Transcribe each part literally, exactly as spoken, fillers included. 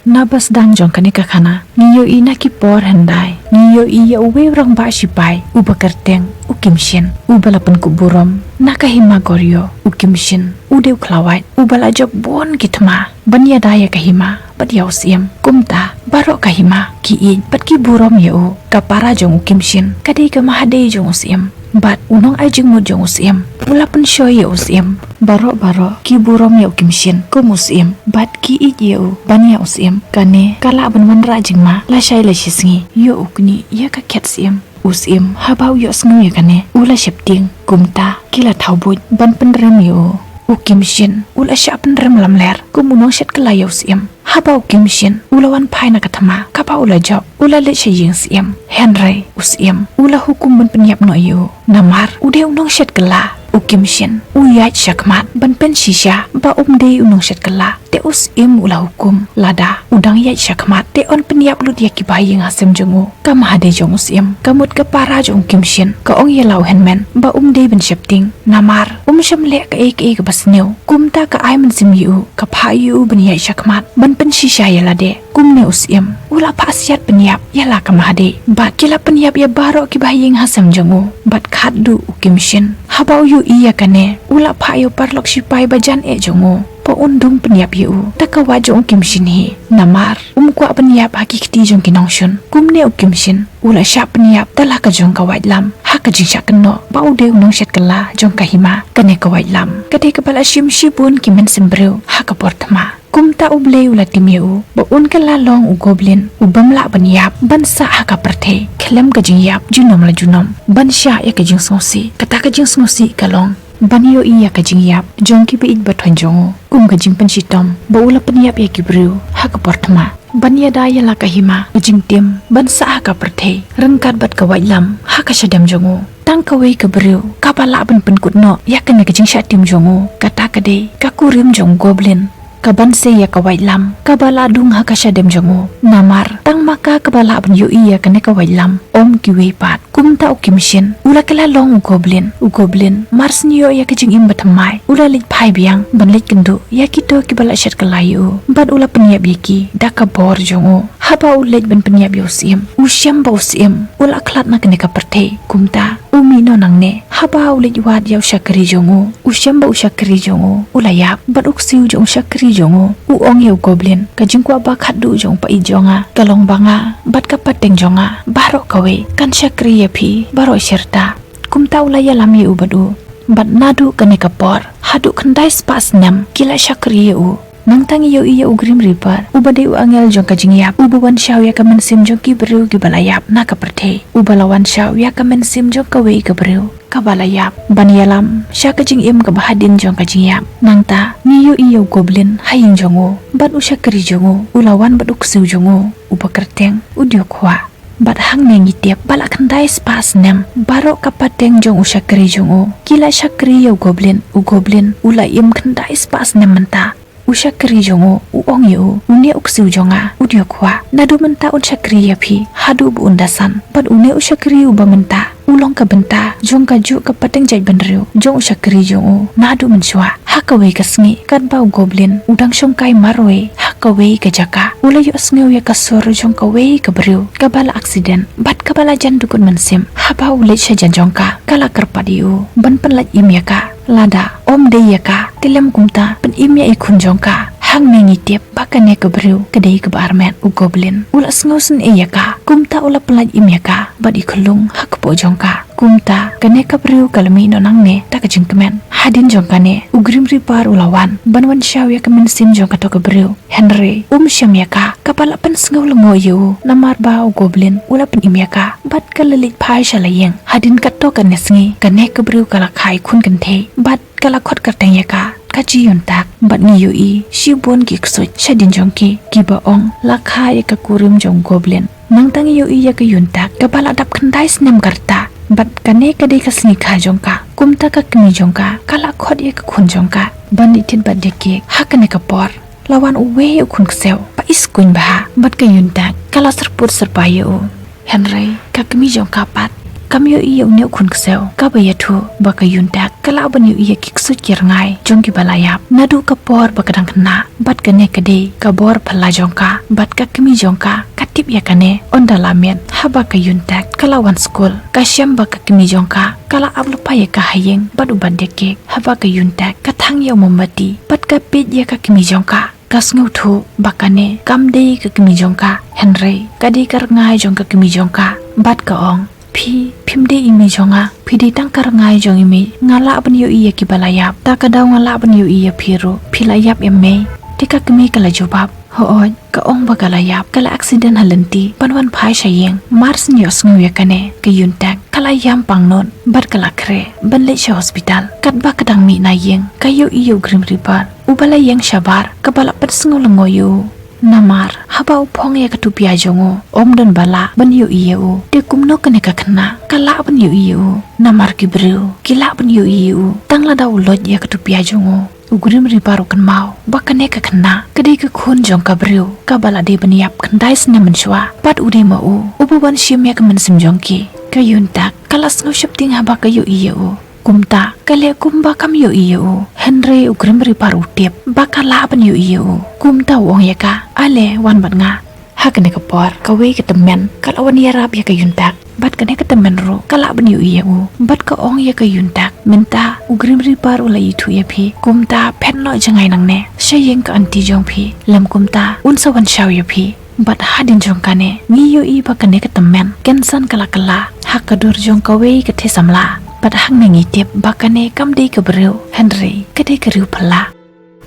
Naba sdang jong kane ka khana, ngi ïohi na ki por hyndai, ngi ïohi ïa uwei u rangbah shipai uba kyrteng u Kim Shin, uba la pynkup burom na ka hima Goryeo. U Kim Shin u dei u khlawait uba la jop bun ki thma ban ïada ïa ka hima bad ïa u syiem. Kumta baroh ka hima ki ïeit bad ki burom ïa u. Ka para jong u Kim Shin ka dei ka Mahadei jong u syiem bad u nongai jingmut jong u syiem u la pynshoi ïa u syiem. Baroh baroh ki burom ïa u Kim Shin kum u syiem bad ki ïeit ïa u ban ïa u syiem. Kane ka lah ban wanrah jingma lashai lashisngi. Ïoh u knieh ïa ka khet syiem. U syiem haba u ïohsngew ïa kane u la sheptieng. Kumta ki la thaw buit ban pynrem ïa u. U Kim Shin u la shah pynrem lamler kum u nongshet kylla ïa u syiem. Haba u Kim Shin u la wan phai na ka thma kaba u la jop, u la leit sha ïing syiem. Hynrei u syiem u la hukum ban pynïap noh ïa u. Namar u dei u nongshet kylla, u Kim Shin u ïaid shakhmat ban pynshisha ba um dei u nongshet kylla. Te u syiem u la hukum lada u dang ïaid shakhmat te un pynïap lut ïa ki bahaïing hasem jong u. Ka Mahadei jong u syiem, ka mut ka para jong u Kim Shin, ka ong ïa la u hynmen ba um dei ban sheptieng. Namar um shym leh kaei kaei kaba sniew. Kumta ka ai mynsiem ïa u, ka phah ïa u ban ïaid shakhmat ban pynshisha ïa lade. Kumne u syiem u la phah siat pynïap ïa la ka Mahadei. Bad ki la pynïap ïa baroh ki bahaïing hasem jong u. Bad khatduh u Kim Shin, haba u ïohi ïa kane, u la phah ïa u paralok shipai ba jan eh jong u ba un dung pynïap ïa u da ka wait jong u Kim Shin hi. Namar um kwah pynïap ha ki kti jong ki nongshun. Kumne u Kim Shin u la shah pynïap da la ka jong ka waitlam ha ka jingshah kynnoh ba u dei u nongshet kylla jong ka hima. Kane ka waitlam ka dei kaba la shim shibun ki mynsiem briew ha ka por thma. Kumta U Blei u la tim ïa u ba un kylla long u goblin u bym lah ban ïap ban sah ha ka pyrthei khlem ka jingïap junom la junom ban shah ïa ka jingsngewsih. Kata ka jingsngewsih ka long ban ïohi ïa ka jingïap jong ki ba ïeit ba thoiñ jong u, kum ka jingpynshitom ba u la pynïap ïa ki briew ha ka por thma. Ban ïada ïa la ka hima, ka jingtim ban sah ha ka pyrthei ryngkat bad ka waitlam ha ka shadem jong u. Tang kawei ka briew kaba lah ban pynkut noh ïa kane ka jingshah tim jong u, kata ka dei ka kurim jong u goblin. Ka ban sei ïa ka waitlam kaba la dung ha ka shadem jong u. Namar tang ma ka kaba lah ban ïohi ïa kane ka waitlam, ym kiwei pat. Kumta u Kimshin u la kylla long u goblin. U goblin mar shu ïoh ïa ka jingim ba thymmai, u la leit phai biang ban leit kynduh ïa kito kiba la shet kylla ïa u bad u la pynïap ïa ki da ka bor jong u. Haba u leit ban pynïap ïa u syiem, u shem ba u syiem u la khlad na kane ka pyrthei. Kumta u mih noh nangne. Haba u leit wad ïa u shakri jong u, u shem ba u shakri jong u u la ïap. Bad u ksiew jong u shakri jong u u ong ïa u goblin, ka jingkwah ba khatduh jong u paid jong nga ka long ba nga bad ka pateng jong nga baroh kawei kan shakri ïa phi baroh shirta. Kumta u la ïalam ïa u bad u, bad naduh kane ka por haduh khyndai spah snem ki la shakri ïa u. Nangta ngi ïohi ïa u Grim Reaper, uba dei u angel jong ka jingïap, uba wan shaw ïa ka mynsiem jong ki briew kiba la ïap na ka pyrthei. Uba la wan shaw ïa ka mynsiem jong kawei ka briew kaba la ïap ban ïalam sha ka jingim kaba hadien jong ka jingïap. Nangta ngi ïohi ïa u goblin ha ïing jong u, bad u shakri jong u u la wan bad u ksiew jong u uba kyrteng u Diokwa. Bad hangne ngi tip ba la khyndai spah snem baroh ka pateng jong u shakri jong u ki la shakri ïa u goblin. U goblin u la im khyndai spah snem mynta. U shakri jong u u ong ïa u, une u ksiew jong nga u Diokwa, naduh mynta un shakri ïa phi haduh ba un da san. Bad une u shakri uba mynta u long ka bynta jong kajuh ka pateng jaitbynriew jong u shakri jong u. Naduh mynshuwa ha kawei ka sngi katba u goblin u dang shongkai marwei ha kawei ka jaka, u la ïohsngew ïa ka sur jong kawei ka briew kaba la accident bad kaba la jan dukut mynsiem. Haba u leit sha jan jong ka, ka la kyrpad ïa u ban pynlait im ïa ka. Lada ym dei ïa ka te lym kumta pynim ïa i khun jong ka. Hangne ngi tip ba kane ka briew ka dei kaba armet. U goblin u la sngewsynei ïa ka, kumta u la pynlait im ïa ka bad i khyllung ha kpoh jong ka. Kumta kane ka briew ka la mih noh nangne da ka jingkmen. Hadien jong kane u Grim Reaper u la wan ban wan shaw ïa ka mynsiem jong kato ka briew. Hynrei um shem ïa ka kaba la pynsngew lyngngoh ïa u, namar ba u goblin u la pynim ïa ka bad ka la leit phai sha la ïing. Hadien katto katne sngi kane ka briew ka la kha i khun kynthei bad ka la khot kyrteng ïa ka ka Ji Yun Tak. Bad ngi ïohi shibun ki ksuid shadien jong ki kiba ong la kha ïa ka kurim jong u goblin. Nangta ngi ïohi ïa ka Yun Tak kaba la dap khyndai snem ka rta. Bad kane ka dei ka sngi kha jong ka. Kumta ka kmie jong ka ka la khot ïa ka khun jong ka ban leit thied birthday cake. Ha kane ka por la wan uwei u khun ksew ba i skuiñ bha bad ka Yun Tak ka la syrpud syrpai ïa u. Hynrei ka kmie jong ka pat kam ïohi ïa une u khun ksew, kaba ïathuh ba ka Yun Tak ka lah ban ïohi ïa ki ksuid ki rngai jong kiba la ïap. Naduh ka por ba ka dang khynnah, bad kane ka dei ka bor phylla jong ka, bad ka kmie jong ka ka tip ïa kane. Ynda la miet, haba ka Yun Tak ka la wan skul, ka shem ba ka kmie jong ka ka la ap lypa ïa ka ha ïing bad u birthday cake. Haba ka Yun Tak ka thang ïa u mombati bad ka peit ïa ka kmie jong ka, ka sngewthuh ba kane kam dei ka kmie jong ka, hynrei ka dei ka rngai jong ka kmie jong ka. Bad ka ong, "Phi, phim dei i mei jong nga, phi dei tang ka rngai jong i mei. Nga lah ban ïohi ïa kiba la ïap, ta ka daw nga lah ban ïohi ïa phi ruh. Phi la ïap em mei?" Te ka kmie ka la jubab, "Hooid, ka ong ba ka la ïap, ka la accident ha lynti ban wan phai sha ïing." Mar shen ïohsngew ïa kane, ka Yun Tak ka la ïam pangnud bad ka la khreh ban leit sha hospital. Katba ka dang mih na ïing, ka ïohi ïa u Grim Reaper uba la ïeng shabar, kaba la pynsngew lyngngoh ïa u. Namar haba u phong ïa ka tupia jong u, ym don ba lah ban ïohi ïa u. Te kumno kane ka khynnah ka lah ban ïohi ïa u? Namar ki briew ki lah ban ïohi ïa u tang lada u loit ïa ka tupia jong u. U Grim Reaper u kynmaw ba kane ka khynnah ka dei ka khun jong ka briew kaba la dei ban ïap khyndai snem mynshuwa, bad u dei ma u uba wan shim ïa ka mynsiem jong ki. Ka Yun Tak ka la sngew sheptieng haba ka ïohi ïa u. Kumta ka leh kumba kam ïohi ïa u, hynrei u Grim Reaper u tip ba ka lah ban ïohi ïa u. Kumta u ong ïa ka, "Ale, wan bad nga." Ha kane ka por, kawei ka tymmen ka la wan ïarap ïa ka Yun Tak, bad kane ka tymmen ruh ka lah ban ïohi ïa u, bad ka ong ïa ka Yun Tak, "Mynta u Grim Reaper u la ïathuh ïa phi, kumta phet noh jngai nangne sha ïing ka aunty jong phi, lym kumta un sa wan shaw ïa phi." Bad hadien jong kane, ngi ïohi ba kane ka tymmen kynsan ka la kylla ha ka dur jong kawei ka thei samla. Bad hangne ngi tip ba kane kam dei ka briew, hynrei ka dei ka riewphylla.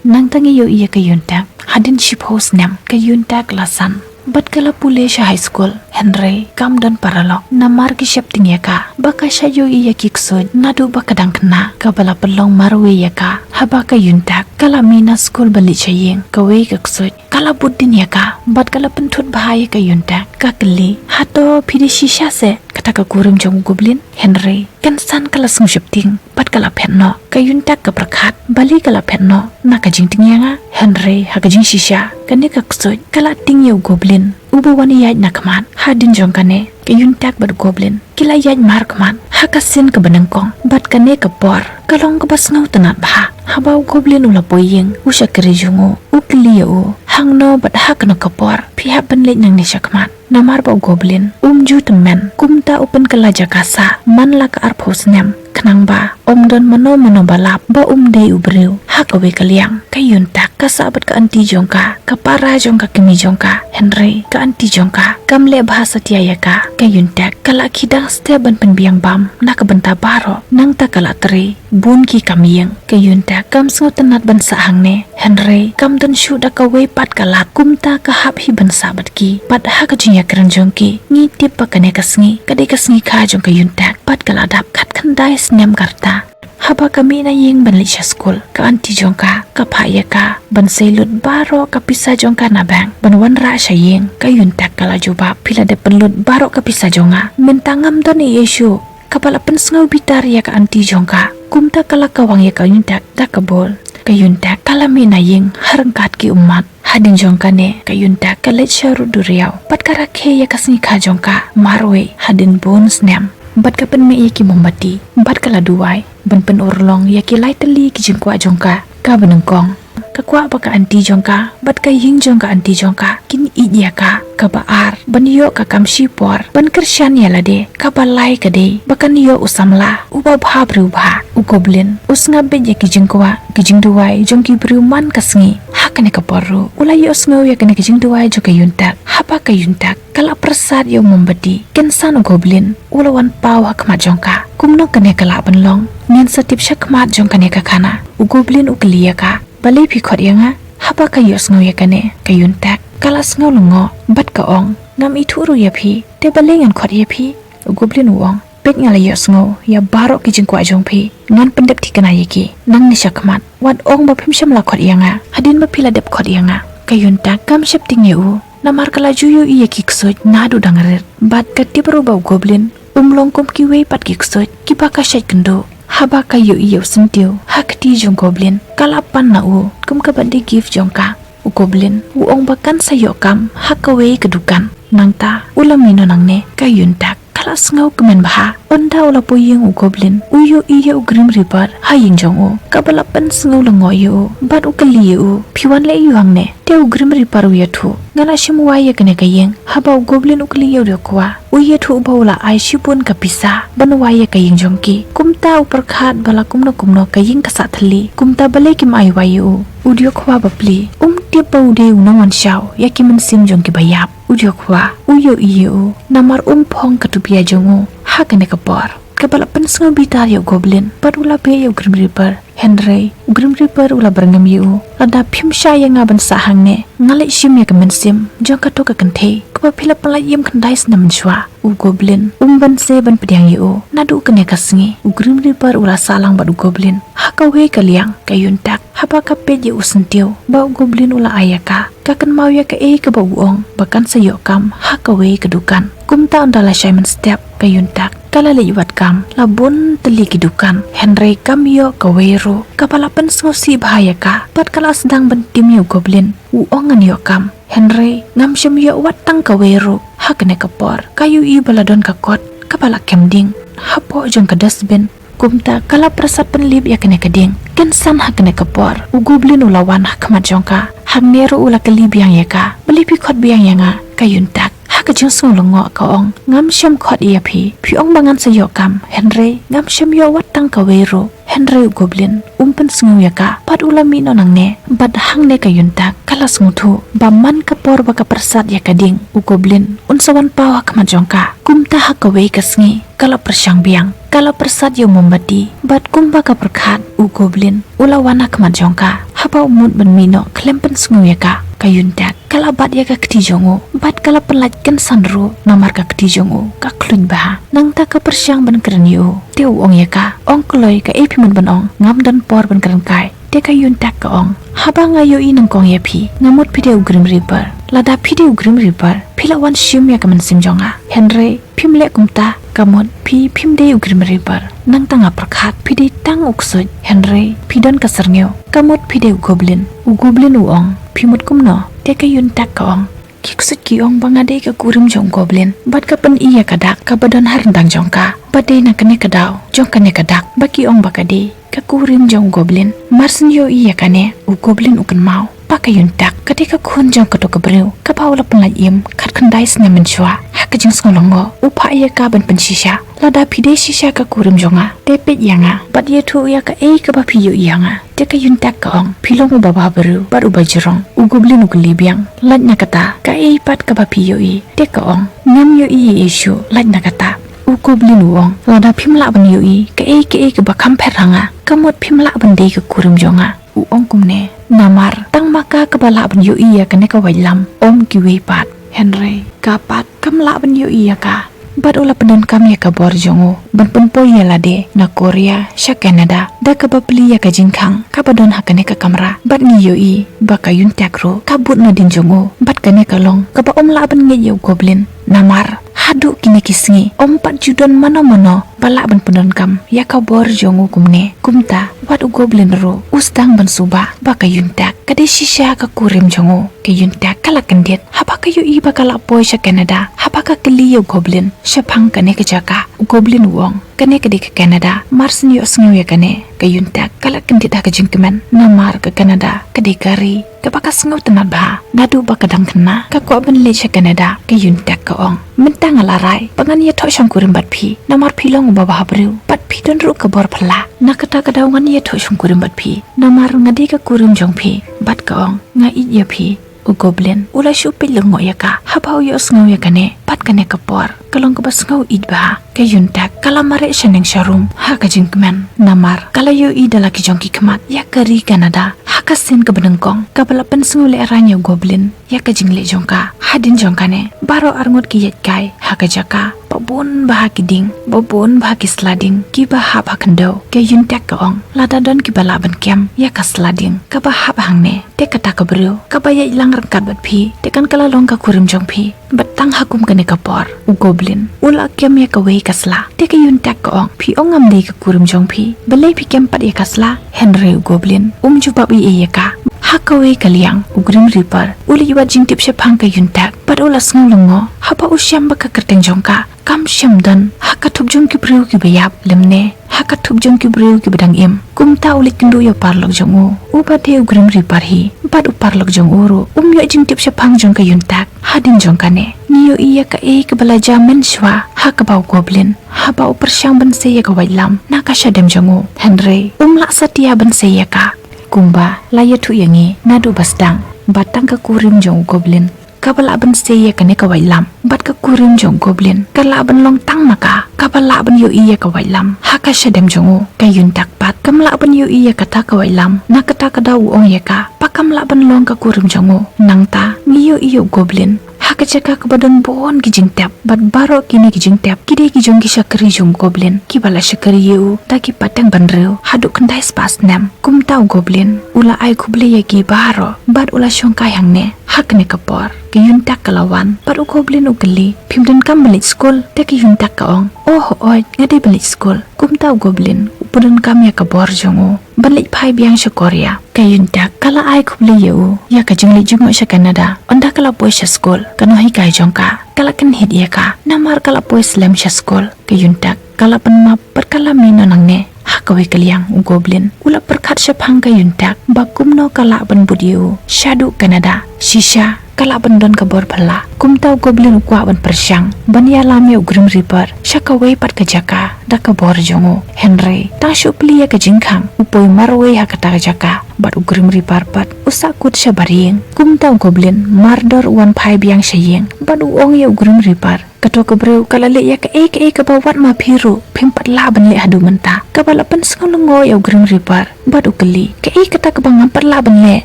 Nangta ngi ïohi ïa ka Yun Tak. Hadien shiphew snem, ka Yun Tak la san bad ka la pule sha high school, hynrei kam don paralok. Namar ki sheptieng ïa ka ba ka shait ïohi ïa ki ksuid naduh ba ka dang khynnah, kaba la pynlong marwei ïa ka. Haba ka Yun Tak ka la mih na skul ban leit sha ïing, kawei ka ksuid ka la bud dien ïa ka bad ka la pynthut bha ïa ka Yun Tak. Ka kylli, "Hato phi dei shisha se, kata ka kurim jong u goblin?" Hynrei kynsan ka la sngew sheptieng bad ka la phet noh. Ka Yun Tak ka pyrkhat, "Balei ka la phet noh? Na ka jingtieng ïa nga, hynrei ha ka jingshisha kane ka ksuid ka la tieng ïa u goblin uba wan ïaid na khmat." Hadien jong kane, ka Yun Tak bad u goblin ki la ïaid markhmat ha ka sien kaba nyngkong. Bad kane ka por ka long kaba sngewtynnat bha. Haba u goblin u la poi ïing u shakri jong u, u kylli ïa u, "Hangno bad ha kano ka por phi hap ban leit nangne sha khmat?" Namar ba u goblin um ju tymmen, kumta u pynkylla jaka sah man la ka arphew snem, khnang ba ym don mano mano ba lap ba um dei u briew. Ha kawei ka liang, ka Yun Tak ka sah bad ka aunty jong ka, ka para jong ka kmie jong ka, hynrei ka aunty jong ka kam leh bha satia ïa ka. Ka Yun Tak ka la khie dang step ban pynbiang bam na ka bynta baroh, nangta ka la trei bun ki kam ïing. Ka Yun Tak kam sngewtynnat ban sah hangne, hynrei kam don shuh da kawei pat ka lad, kumta ka hap hi ban sah bad ki. Bad ha ka jingïakren jong ki, ngi tip ba kane ka sngi ka dei ka sngi kha jong ka Yun Tak, bad ka la dap khatkhyndai snem ka rta. Haba ka mih na ïing ban leit sha skul, ka aunty jong ka ka phah ïa ka ban sei lut baroh ka pisa jong ka na bank ban wanrah sha ïing. Ka Yun Tak ka la jubab, "Phi la dep pynlut baroh ka pisa jong nga, mynta ngam don ei ei shuh." Kaba la pynsngew bitar ïa ka aunty jong ka, kumta ka la kawang ïa ka Yun Tak da ka bol. Ka Yun Tak ka la mih na ïing ha ryngkat ki ummat. Hadien jong kane, ka Yun Tak ka leit sha rud duriaw bad ka rakhe ïa ka sngi kha jong ka marwei hadien bun snem. Bad ka pynmih ïa ki mombati bad ka la duwai ban pynurlong ïa ki lai tylli ki jingkwah jong ka. Kaba nyngkong, ka kwah ba ka aunty jong ka bad ka ïing jong ka aunty jong ka kin ïeit ïa ka. Kaba ar, ban ïoh ka kam shipor ban kyrshan ïa lade. Kaba lai ka dei ba kan ïoh u samla uba bha briew bha. U goblin u sngap beit ïa ki jingkwah, ki jingduwai jong ki briew man ka sngi. Ha kane ka por ruh u la ïohsngew ïa kane ka jingduwai jong ka Yun Tak. Haba ka Yun Tak ka la pyrsad ïa u mombati, kynsan u goblin u la wan paw ha khmat jong ka. "Kumno kane ka lah ban long? Ngin sa tip sha khmat jong kane ka khana." U goblin u kylli ïa ka, "Balei phi khot ïa nga?" Haba ka ïohsngew ïa kane, ka Yun Tak ka la sngew lyngngoh bad ka ong, "Ngam ithuh ruh ïa phi, te balei ngan khot ïa phi?" U goblin u ong, "Peit, nga la ïohsngew ïa baroh ki jingkwah jong phi. Ngan pyndep thikna ïa ki nangne sha khmat. Wat ong ba phim shym la khot ïa nga hadien ba phi la dep khot ïa nga." Ka Yun Tak kam sheptieng ïa u, namar ka la ju ïohi ïa ki ksuid naduh dang rit. Bad ka tip ruh ba u goblin um long kum kiwei pat ki ksuid kiba ka shait kynduh. Haba ka ïohi ïa u syntiew ha kti jong u goblin, ka la pan na u kum ka birthday gift jong ka. U goblin u ong ba kan sa ïoh kam ha kawei ka dukan. Nangta u la mih noh nangne. Ka Yun Tak ka la sngew kmen bha Ynda u la poi ïing u Goblin u ïohi ïa u Grim Reaper ha ïing jong u. Kaba la pynsngew lyngngoh ïa u bad u kylli ïa u, phi wan leh aiu hangne? Te u Grim Reaper u ïathuh, nga la shim wai ïa kane ka ïing. Haba u Goblin u kylli ïa u diokkhwa, u ïathuh ba u la ai shibun ka pisa ban wai ïa ka ïing jong ki. Kumta u pyrkhat ba la kumno kumno ka ïing ka sah thylli, kumta balei kim ai wai ïa u? U diokkhwa bapli um tip ba u dei u nongwan shaw ïa ki mynsiem jong kiba ïap. U diokkhwa u ïohi ïa u namar um phong ka tupia jong u ha kane ka por. Kaba la pynsngew bitar ïa u Goblin bad u la beh ïa u Grim Reaper. Hynrei u Grim Reaper u la byrngem ïa u. Lada phim shah ïa nga ban sah hangne, nga leit shim ïa ka mynsiem jong kato ka kynthei kaba phi la pynlait im khyndai snem mynshuwa. U Goblin um banse ban pdiang ïa u. Naduh kane ka sngi u Grim Reaper u la sah lang bad u Goblin ha kawei ka liang. Ka Yun Tak, haba ka peit ïa u syntiew ba u Goblin u la ai ïa ka, ka kynmaw ïa kaei kaba u ong ba kan sa ïoh kam ha kawei ka dukan. Kumta ynda la shai mynstep, ka Yun Tak ka la leit wad kam la bun tylli ki dukan, hynrei kam ïoh kawei ruh. Kaba la pynsngewsih bha ïa ka bad ka la sdang ban tim ïa u Goblin. U ong, ngan ïoh kam, hynrei ngam shym ïoh wat tang kawei ruh. Ha kane ka por ka ïohi ba la don ka kot kaba la kem ding hapoh jong ka dustbin. Kumta ka la pyrsad pynlip ïa kane ka ding. Kynsan ha kane ka por u Goblin u la wan ha khmat jong ka. Hangne ruh u la kylli biang ïa ka, balei phi khot biang ïa nga? Ka Yun Tak ha ka jingsngew lyngngoh ka ong, ngam shym khot ïa phi. Phi ong ba ngan sa ïoh kam, hynrei ngam shym ïoh wat tang kawei ruh. Hynrei u Goblin um pynsngew ïa ka bad u la mih noh nangne. Bad hangne ka Yun Tak ka la sngewthuh ba man ka por ba ka pyrsad ïa ka ding, u Goblin un sa wan paw ha khmat jong ka. Kumta ha kawei ka sngi ka la pyrshang biang. Ka la pyrsad ïa u mombati bad kumba ka pyrkhat, u Goblin u la wan ha khmat jong ka. Haba u mut ban mih noh khlem pynsngew ïa ka, ka Yun Tak ka la bat ïa ka kti jong u bad ka la pynlait kynsan ruh namar ka kti jong u ka khluit bha. Nangta ka pyrshang ban kren ïa u, te u ong ïa ka, ong kloi, kaei phi mut ban ong? Ngam don por ban kren kai. Te ka Yun Tak ka ong, haba nga ïohi nyngkong ïa phi nga mut phi dei u Grim Reaper. Lada phi dei u Grim Reaper phi la wan shim ïa ka mynsiem jong nga, hynrei phim leh kumta. Ka mut phi phim dei u Grim Reaper. Nangta nga pyrkhat phi dei tang u ksuid, hynrei phi don ka syrngiew. Ka mut phi dei u Goblin. U Goblin u ong, phi mut kumno? Te ka Yun Tak ka ong, ki ksuid ki ong ba nga dei ka kurim jong u Goblin bad ka pyni ïa ka dak kaba don ha ryndang jong ka. Ba dei na kane ka daw jong kane ka dak ba ki ong ba ka dei ka kurim jong u Goblin. Mar syn ïohi ïa kane, u Goblin u kynmaw ba ka Yun Tak ka dei ka khun jong kato ka briew kaba u la pynlait im khatkhyndai snem mynshuwa. Ha ka jingsngew lyngngoh u phah ïa ka ban pynshisha. Lada phi dei shisha ka kurim jong nga, te peit ïa nga bad ïathuh ïa kaei kaba phi ïohi ïa nga. Te ka Yun Tak ka ong, phi long uba bhabriew bad uba jrong. U Goblin u kylli biang, lait na kata, kaei pat kaba phi ïohi? Te ka ong, ngam ïohi ei ei shuh, lait na kata. U Goblin u ong, lada phim lah ban ïohi kaei kaei kaba kham pher ha nga, ka mut phim lah ban dei ka kurim jong nga. U ong kumne namar tang ma ka kaba lah ban ïohi ïa kane ka waitlam, ym kiwei pat. Hynrei ka pat kam lah ban ïohi ïa ka. Bad u la pyndonkam ïa ka bor jong u ban pynpoi ïa lade na Korea sha Canada da kaba plie ïa ka jingkhang kaba don ha kane ka kamra. Bad ngi ïohi ba ka Yun Tak ruh ka bud nadien jong u. Bad kane ka long kaba ym lah ban ngeit ïa u Goblin. Namar haduh kine ki sngi ym pat ju don mano mano ba lah ban pyndonkam ïa ka bor jong u kumne. Kumta wat u Goblin ruh u sdang ban suba ba ka Yun Tak ka dei shisha ka kurim jong u. Ka Yun Tak ka la kyndit haba ka ïohi ba ka la poi sha Canada. Haba ka kylli ïa u Goblin shaphang kane ka jaka, u Goblin u ong, kane ka dei ka Canada. Mar syn ïohsngew ïa kane, ka Yun Tak ka la kyndit ha ka jingkmen namar ka Canada ka dei ka ri kaba ka sngewtynnad bha. Naduh ba ka dang khynnah ka kwah ban leit sha Canada. Ka Yun Tak ka ong, mynta nga la rai ba ngan ïathoh shongkurim bad phi namar phi long uba bhabriew bad phi don ruh ka bor phylla. Na kata ka daw ngan ïathoh shongkurim bad phi namar nga dei ka kurim jong phi. Bad ka ong, nga ïeit ïa phi. U Goblin u la shu peit lyngngoh ïa ka haba u ïohsngew ïa kane. Bad kane ka por ka long kaba sngew ïeit bha. Ka Yun Tak ka la mareh shaneng sharum ha ka jingkmen namar ka la ïohi da la ki jong ki khmat ïa ka ri Canada. Ha ka sien kaba nyngkong kaba la pynsngew lehraiñ ïa u Goblin ïa ka jingleh jong ka. Hadien jong kane baroh arngut ki ïaid kai ha ka jaka. Ba bun bha ki dieng, ba bun bha ki sla dieng kiba hap ha khyndew. Ka Yun Tak ka ong, lada don kiba lah ban kem ïa ka sla dieng kaba hap hangne, te kata ka briew kaba ïaid lang ryngkat bad phi te kan ka la long ka kurim jong phi. Bad tang ha kum kane ka por u Goblin u la kem ïa kawei ka sla. Te ka Yun Tak ka ong, phi ong ngam dei ka kurim jong phi, balei phi kem pat ïa ka sla? Hynrei u Goblin um jubab ei ei ïa ka. Ha kawei ka liang u Grim Reaper u leit wad jingtip shaphang ka Yun Tak bad u la sngew lyngngoh haba u shem ba ka kyrteng jong ka kam shym don ha ka thup jong ki briew kiba ïap lymne ha ka thup jong ki briew kiba dang im. Kumta u leit kynduh ïa u paralok jong u uba dei u Grim Reaper hi bad u paralok jong u ruh um ïoh jingtip shaphang jong ka Yun Tak. Hadien jong kane ngi ïohi ïa kaei kaba la jia mynshuwa ha kaba u Goblin haba u pyrshang ban sei ïa ka waitlam na ka shadem jong u, hynrei um lah satia ban sei ïa ka. Kumba la ïathuh ïa ngi naduh ba sdang ba tang ka kurim jong u Goblin kaba lah ban sei ïa kane ka waitlam bad ka kurim jong u Goblin ka lah ban long tang ma ka kaba lah ban ïohi ïa ka waitlam ha ka shadem jong u. Ka Yun Tak pat kam lah ban ïohi ïa kata ka waitlam, na kata ka daw u ong ïa ka ba kam lah ban long ka kurim jong u. Nangta ngi ïohi ïa u Goblin ha ka jaka kaba don bun ki jingtep bad baroh kine ki jingtep ki dei ki jong ki shakri jong u Goblin kiba la shakri ïa u da ki pateng bynriew haduh khyndai spah snem. Kumta u Goblin u la ai khublei ïa ki baroh bad u la shongkai hangne. Ha kane ka por ka Yun Tak ka la wan bad u Goblin u kylli, phim donkam ban leit skul? Te ka Yun Tak ka ong, oh hooid, nga dei ban leit skul. Kumta u Goblin u pyndonkam ïa ka bor jong u ban leit phai biang sha Korea. Ka Yun Tak ka la ai khublei ïa u ïa ka jingleit jngoh sha Canada. Ynda ka la poi sha skul, ka nonghikai jong ka ka la kynhit ïa ka namar ka la poi slem sha skul. Ka Yun Tak ka la pynmap bad ka la mih noh nangne. Ha kawei ka liang u Goblin u la pyrkhat shaphang ka Yun Tak ba kumno ka lah ban bud ïa u shaduh Canada. Shisha ka lah ban don ka bor phylla. Kumta u Goblin u kwah ban pyrshang ban ïalam ïa u Grim Reaper sha kawei pat ka jaka da ka bor jong u, hynrei tang shu plie ïa ka jingkhang u poi marwei ha kata ka jaka bad u Grim Reaper pat u sahkut shabar ïing. Kumta u Goblin mardor u wan phai biang sha ïing bad u ong ïa u Grim Reaper, kato ka briew ka la leh ïa kaei kaei kaba wat ma phi ruh phim pat lah ban leh haduh mynta. Kaba la pynsngew lyngngoh ïa u Grim Reaper bad u kylli, kaei kata kaba ngam pat lah ban leh?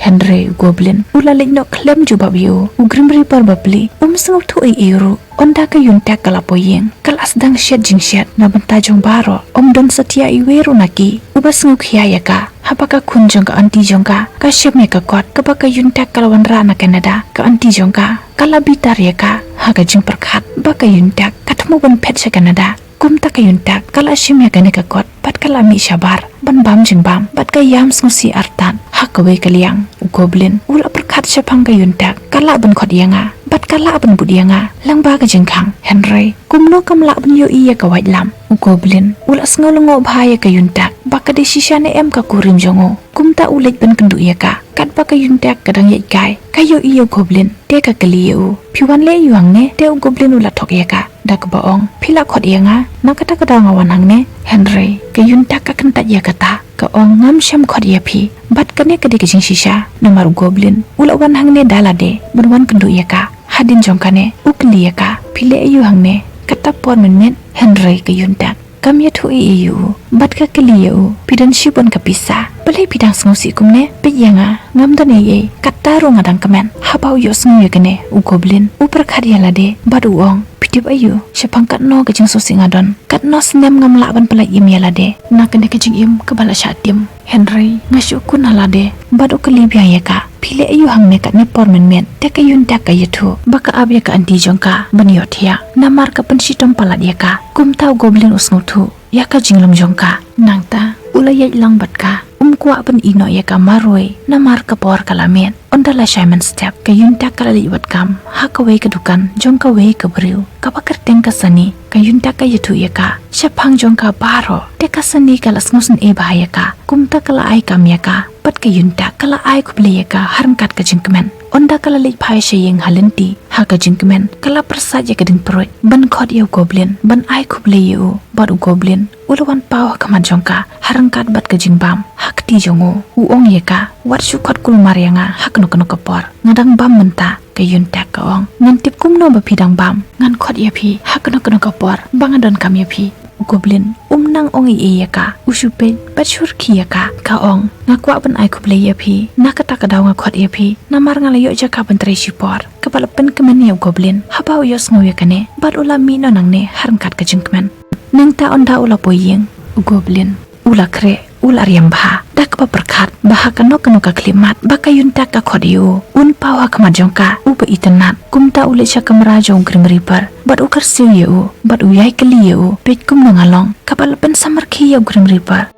Hynrei u Goblin u la leit noh khlem jubab ïa u. U Grim Reaper bapli um sngewthuh ei ei ruh. Ynda ka Yun Tak ka la poi ïing ka la sdang shet jingshet na bynta jong baroh. Ym don satia iwei ruh na ki uba sngewkhia ïa ka. Haba ka khun jong ka aunty jong ka ka shem ïa ka kot kaba ka Yun Tak ka la wanrah na Canada, ka aunty jong ka ka la bitar ïa ka ha ka jingpyrkhat ba ka Yun Tak ka thmu ban phet sha Canada. Kumta ka Yun Tak ka la shim ïa kane ka kot bad ka la mih shabar ban bam jingbam bad ka ïam sngewsih artat. Ha kawei ka liang u Goblin u la pyrkhat shaphang ka Yun Tak, ka lah ban khot ïa nga bad ka lah ban bud ïa nga lyngba ka jingkhang, hynrei kumno kam lah ban ïohi ïa ka waitlam? U Goblin u la sngew lyngngoh bha ïa ka Yun Tak ba ka dei shisha ne em ka kurim jong u. Kumta u leit ban kynduh ïa ka. Katba ka Yun Tak ka dang ïaid kai, ka ïohi ïa u Goblin te ka kylli ïa u, phi wan leh aïu hangne? Te u Goblin u la thok ïa ka da kaba ong, phi la khot ïa nga, na kata ka daw nga wan hangne. Hynrei ka Yun Tak ka kyntait ïa kata, ka ong, ngam shym khot ïa phi bad kane ka dei ka jingshisha namar u Goblin u la wan hangne da lade ban wan kynduh ïa ka. Hadien jong kane u kylli ïa ka, phi leh aïu hangne kata por mynmiet? Hynrei ka Yun Tak kam ïathuh ei ei ïa u bad ka kylli ïa u, phi don shibun ka pisa, balei phi dang sngewsih kumne? Peit ïa nga, ngam don ei ei, katta ruh nga dang kmen. Haba u ïohsngew ïa kane u Goblin u pyrkhat ïa lade bad u ong, phi tip aïu, shaphang katno ka jingsngewsih nga don, katno snem ngam lah ban pyllait im ïa lade na kane ka jingim kaba la shah tim. Hynrei nga shu khun ha lade. Bad u kylli biang ïa ka, phi leh aïu hangne katne por mynmiet? Te ka Yun Tak ka ïathuh ba ka ap ïa ka aunty jong ka ban ïohthiah namar ka pynshitom palat ïa ka. Kumta u Goblin u sngewthuh ïa ka jinglong jong ka. Nangta u la ïaid lang bad ka, um kwah ban ïeh noh ïa ka marwei namar ka por ka la miet. Ynda la shai mynstep ka Yun Tak ka la leit wad kam ha kawei ka dukan jong kawei ka briew kaba kyrteng ka Sani. Ka Yun Tak ka ïathuh ïa ka shaphang jong ka baroh, te ka Sani ka la sngewsynei bha ïa ka. Kumta ka la ai kam ïa ka bad ka Yun Tak ka la ai khublei ïa ka ha ryngkat ka jingkmen. Ynda ka la leit phai sha ïing ha lynti ha ka jingkmen, ka la pyrsad ïa ka ding pruid ban khot ïa u Goblin ban ai khublei ïa u. Bad u Goblin u la wan paw ha khmat jong ka ha ryngkat bad ka jingbam. Ha kti jong u u ong ïa ka, wat shu khot kulmar ïa nga ha kano kano ka por, nga dang bam mynta. Ka Yun Tak ka ong, ngan tip kumno ba phi dang bam? Ngan khot ïa phi ha kano kano ka por ba nga donkam ïa phi. U Goblin um nang ong ei ei ïa ka, u shu peit bad shu rkhie ïa ka. Ka ong, nga kwah ban ai khublei ïa phi, na kata ka daw nga khot ïa phi namar nga la ïoh jaka ban trei shipor. Kaba la pynkmen ïa u Goblin haba u ïohsngew ïa kane bad u la mih noh nangne ha ryngkat ka jingkmen. Nangta ynda u la poi ïing u Goblin u la khreh, u la riam bha da kaba pyrkhat ba ha kano kano ka khyllipmat ba ka Yun Tak ka khot ïa u, un paw ha khmat jong ka uba itynnad. Kumta u leit sha kamra jong u Grim Reaper bad u kyrsiew ïa u bad u ïai kylli ïa u, peit kumno nga long. Kaba la pynsamarkhie ïa u Grim Reaper.